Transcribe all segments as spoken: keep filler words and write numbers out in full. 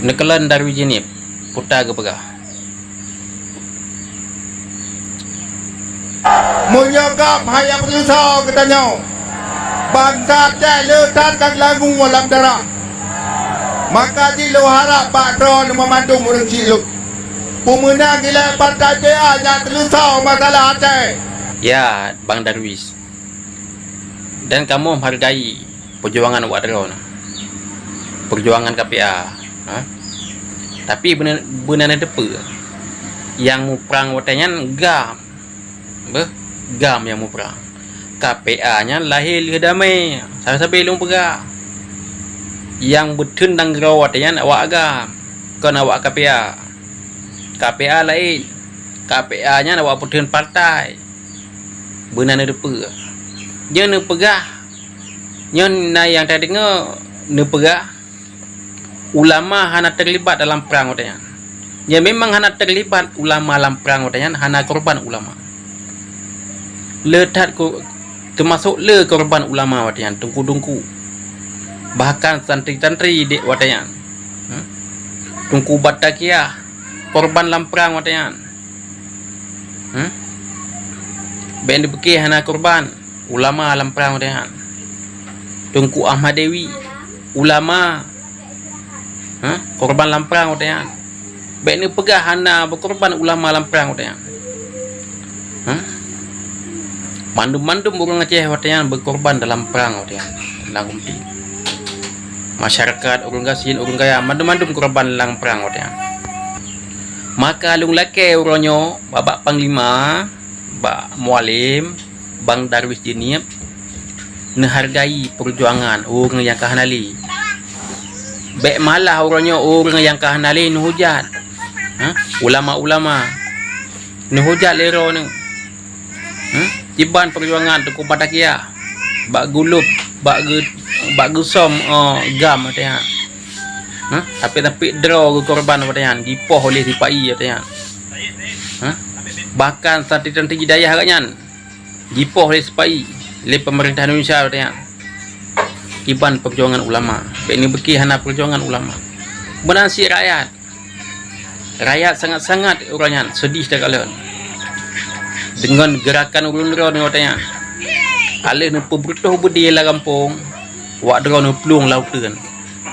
Neukalon Darwis Jeunieb, peue ta geupeugah. Meunyoe gob hana peuseuleusoe geutanyoe, bansa Aceh le that ka geulangue lam darah. Maka jih lôn harab bak droeneuh banmandum ureuëng Siluet, peumeunang ilée Partai P A nyang seuleusoe masalah Aceh. Ya, Bang Darwis. Dan kamoe meuhargai peujuangan awak droeneuh, peujuangan K P A, ha? Tapi beuna-, beuna neuteupeue, nyang muprang watée nyan GAM, beuh, GAM nyang muprang. K P A nyan lahé lheueh damé, sabe-sabe lôn peugah. Nyang beutheun nanggroe watée nyan awak GAM, kon awak K P A. K P A laén, K P A nyan awak peutheun partai. Beuna neuteupeue. Nyoe neupeugah, nyoe na nyang tadeungoe neupeugah, ulama hana teulibat dalam prang watée nyan. Nyan memang hana teulibat ulama lam prang watée nyan, hana korban ulama. Le that ko-, teumasok le korban ulama watée nyan, teungku-teungku. Bahkan santri-santri dek watée nyan. Hmm? Teungku Batakiah korban lam prang watée nyan. Hmm? Bék neupike hana korban ulama lam prang watée nyan. Teungku Ahmad Dewi, ulama, ha, korban lam prang watée nyan. Bék neupeugah hana beukorban ulama lam prang watée nyan. Ha? Mandum-mandum ureuëng Aceh watée nyan beukorban dalam prang watée nyan, lam gumpi. Masyarakat, ureuëng gasien, ureuëng kaya, mandum-mandum korban lam prang watée nyan. Maka lôn lakée uroe nyoe bak, bak Panglima, bak Mualem, Bang Darwis Jeunieb, neuhargai peujuangan ureuëng nyang ka hana lé. Bék malah uroe nyoe ureuëng nyang ka hana lé neuhujat. Ha? Ulama-ulama neuhujat lé droeneuh. Hmm? Kiban peujuangan Teungku Batakiah bak geulub, bak geu-, bak geusöm, oh, GAM watée nyan. Hmm? Tapi, tapi droe geukorban watée nyan, jipoh oleh sipa-i watée nyan. Hmm? Bahkan santri-santri di dayah geuh nyan jipoh lé sipa-i, lé peumeurintah Indonesia watée nyan. Kiban peujuangan ulama, bék neupike hana peujuangan ulama. Meunan cit rakyat. Rakyat sangat-sangat uroe nyan seudeh takalon deungon geurakan ureuëng droeneuh watée nyan. Aleuh neupeubeureutoh beudé lam gampông, awak droeneuh plueng lam uteuen.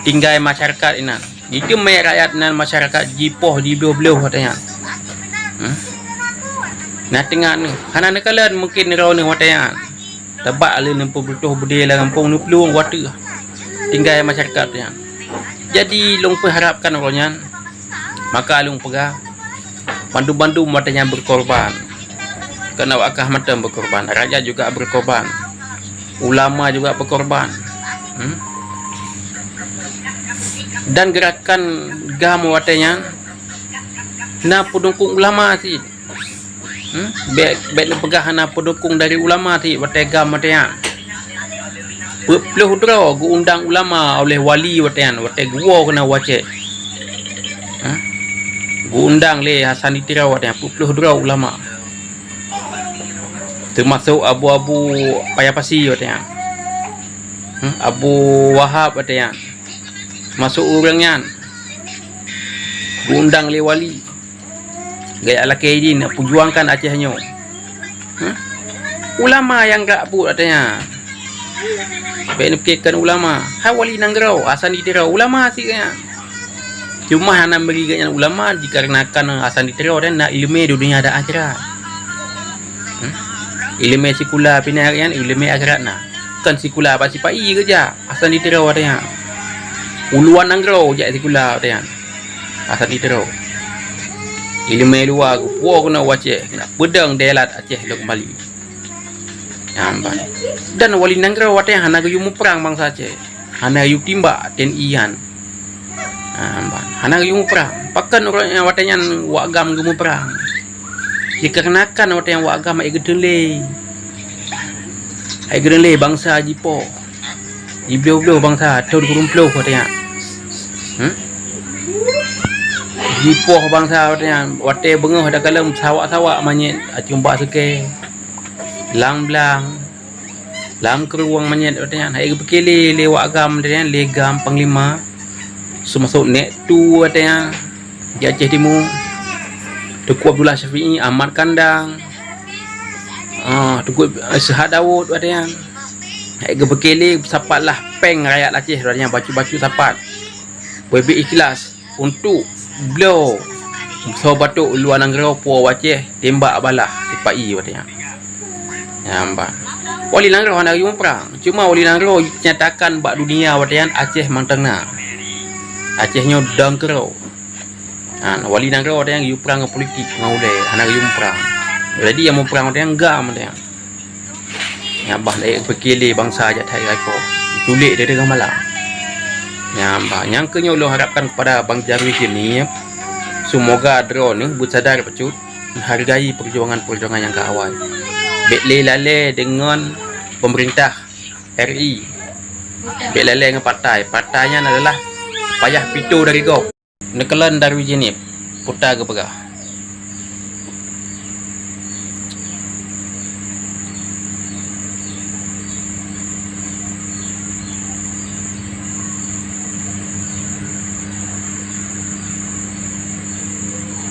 Tinggai masyarakat inan. Jiteumé rakyat inan masyarakat jipoh jibloh-bloh watée nyan. Hmm? Na teungoh neuh, hana neukalon mungken droeneuh watée nyan. Teubak lé neupeubeureutoh beudé lam gampông neuplueng watée tinggai masyarakat nyan. Jadi lôn peuharapkan uroe nyan, maka lôn peugah, bandum-bandum watée nyan beukorban. Keuneuk awak kah mantong beukorban, rakyat juga beukorban, ulama juga beukorban. Hmm? Dan geurakan GAM watée nyan na peudukong ulama cit. Hmm? Bék, bék neupeugah hana peudukong dari ulama cit watée GAM watée nyan. Peuet ploh droe geuundang ulama oleh wali watée nyan, watée geuwoe keunoe u Aceh. Hmm? Geuundang lé Hasan di Tiro watée nyan, peuet ploh droe ulama. Teumasok abu-abu Paya Pasi watée nyan. Hmm? Abu Wahab watée nyan. Masok ureuëng nyan. Geuundang lé wali. Gaya lakée jih nak peujuangkan Aceh nyoe. Hah? Ulama nyang gerak buet watée nyan. Bék neupike kon ulama. Hai wali nanggroe, Hasan di Tiro, ulama cit nyan. Cuma hana meuri geuhnyan ulama dikarenakan Hasan di Tiro nyan na iéleumé dunia dan akhirat. Hmm? Iéleumé sikula pih na nyan, iéleumé akhirat na. Kon sikula bak sipa-i geujak, Hasan di Tiro watée nyan. U luwa nanggroe jak sikula watée nyan. Hasan di Tiro. Iéleumé luwa geupuwoe keunoe u Aceh, keuneuk peudong dayeulat Aceh lom keumbali. Nyan ban. Dan wali nanggroe watée nyan hana geuyue muprang bansa Aceh. Hana geuyue timbak T N I nyan. Nyan ban. Hana geuyue muprang. Pakon ureuëng nyang watée nyan wak GAM geumuprang? Dikarenakan watée nyan wak GAM hana geuteuntèe lé. Hana geuteuntèe lé bansa jipoh. Jibloh-bloh bansa thon kureueng ploh watée nyan. Hmm? Jipoh bansa watée nyan, watée beungoh takalon sawak-sawak manyét, acung bak seukée, lam blang, lam keurueng manyét watée nyan. Hana geupike lé, lé wak GAM watée nyan, lé GAM panglima. Seumasok Nek Tu watée nyan di Aceh Timu, Teungku Abdullah Syafi'i, Ahmad Kandang, ah, Teungku Ishak Daud watée nyan. Hai geupeukeulé sapat lah péng rakyat Aceh watée nyan, bacut-bacut sapat. Beubiet ikhlas untuk bloe soe batok luwa nanggroe po Aceh tembak balah sipa-i watée nyan. Nyan ban. Wali nanggroe hana geuyue muprang. Cuma wali nanggroe nyatakan bak dunia watée nyan Aceh mantong na. Aceh nyoe dangkeurô. Ha, wali nanggroe watée nyan geuyue prang ngon politik, ngon ulée, hana geuyue muprang. Jadi nyang muprang watée nyan GAM watée nyan. Nyan bah lagée peukeulé bansa jak that irai po. Diculék dari teuga malam. Nyan bah, nyang keuh nyoe ulôn harapkan kepada Bang Jarwi Jeunieb, seumoga droeneuh beusadar bacut menghargai perjuangan-perjuangan nyang ka awai. Bék lé lalée deungon pemerintah R I. Bék lalée ngon partai. Partai nyan adalah payah pito dari gob. Neukalon Jarwi Jeunieb, peue ta geupeugah.